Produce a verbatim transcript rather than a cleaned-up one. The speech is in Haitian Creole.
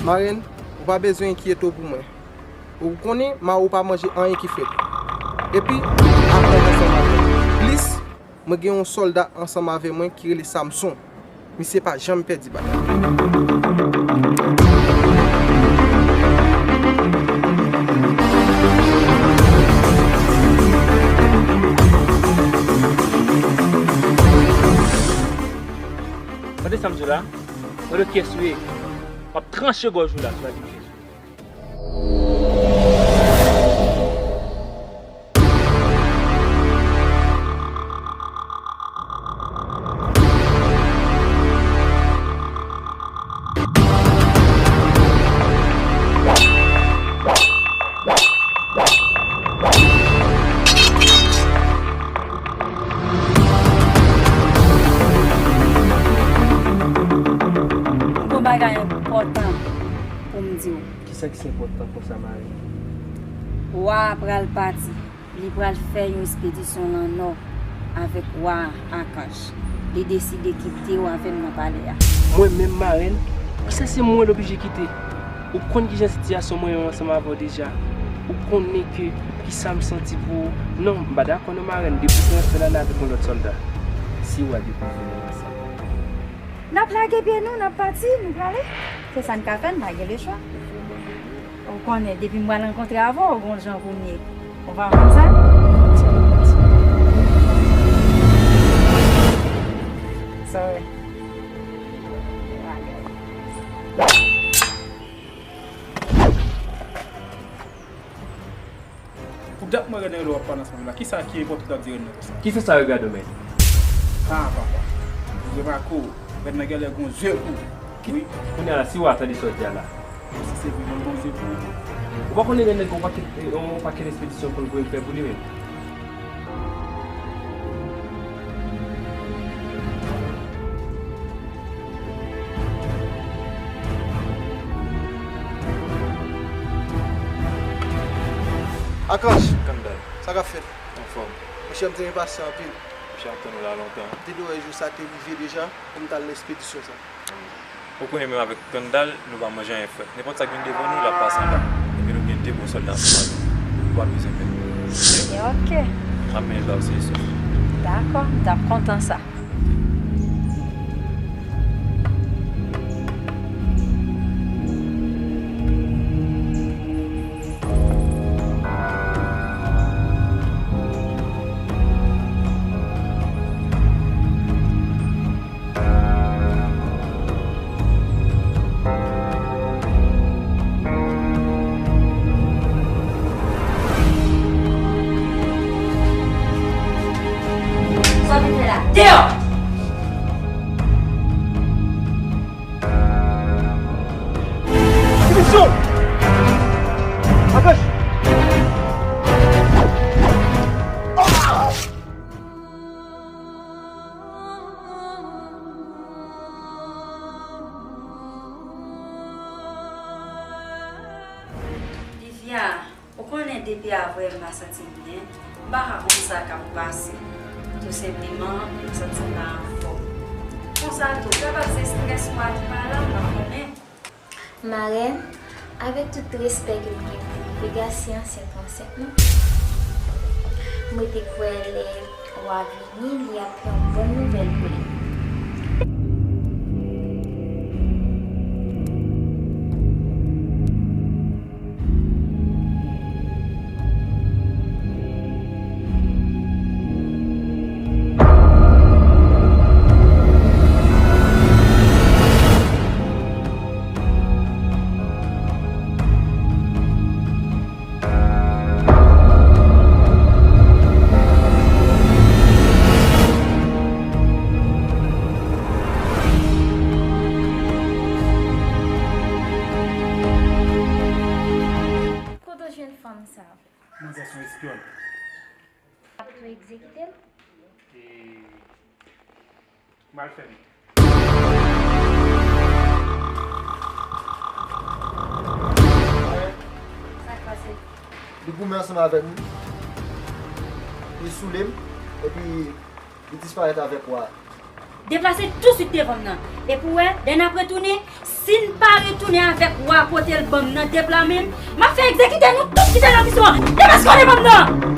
Marenn, ou pa bezwen enkyete w pou mwen. Ou konnen, Mawo pa manje anyen ki frèt. Epi, Akanj ansanm avè m. Plis, mwen gen yon sòlda ansanm avè mwen ki rele Samson. Misye pa janm pèdi batay. Tande sa m di w la? Tande kiyès ou ye? M ap tranche gòj ou la si w pa di m kiyès ou ye. M gon bagay enpòtan pou m di w. Kisa ki enpòtan konsa, Marenn? Wa a pral pati. Li pral fè yon espedisyon lan nò avèk wa a, Akanj. Li deside kite w avè m nan palè a. Mwen menm, Marenn? Kisa se mwen l oblije kite? Ou konn kijan sitiyasyon mwen yo ansanm avè w deja. Ou konnen ke kisa m santi pou ou. Non, m pa dakò non, Marenn. Depi w fè lane avèk yon lòt sòlda. Si w a depi w fè lane ansanm. N ap lage pye nou, n ap pati, nou prale. Se sa n ka fè, n pa gen lechwa. Ou konnen, depi m pral rankontre avè w, gon jan pou m ye. Ou pa konn sa? Sorry. Pou dat mwen rele w ap pale ansanm la, kisa ki enpòtan pou w ap di rèn nan konsa? Kisa sa regade w menm? Ah, papa. Ou remake w, rèn nan genlè gon zye pou ou. Wi. Kounye a la, si w a tande sa w di a la. Si se vre, mwen gon zye pou ou. Ou pa konnen gen nèg yon pakèt, yon pakèt espedisyon pou l voye m fè pou li menm? Akanj! Kandal. Sa k ap fèt? Anfòm. Monchè, m te enpasyan anpil. Monchè, m ap tann ou la lontan. M te dwe wè jou sa te rive deja pou m t al nan espedisyon sa. Ou konnen menm avèk Kandal, nou pa manje anyen frèt. Nenpòt sa k vin devan nou, l ap pase anba. Epi nou gen de bon sòlda ansanm avè nou. Ou pa bezwen pè. Ebyen, oke. M ap mennen l ba w, se sou. Dakò, m t ap kontan sa. Sa w vin fè la? Deyò! Misyon! Avanse! Livia, ou konnen depi avè m pa santi m byen, m pa ka konn sa k ap pase. Tou senpleman, m santi m pa anfòm. Konsa tou, kapab se estrès mwa ki pa la, m pa konnen. Marèn, avèk tout respè ke m gen pou Vega, si ansent ou ansent non. Mwen te kwè lè w a vini, li ap yon bòn nouvèl pou li. Kote w jwenn fanm sa? Manzè se yon espyòn. Ap tou egzekite l? E mal fè m. Sa k pase? Li goumen ansanm avè m. Li soule m. Epi li disparèt avèk wa a. Deplase touswit devan m nan. Epi w wè, lè n ap retounen, Si n pa retounen avèk wa kote l ban m nan de pla men m, m ap fè egzekite nou tout ki te nan prizon an. Demaske w ale ban m nan!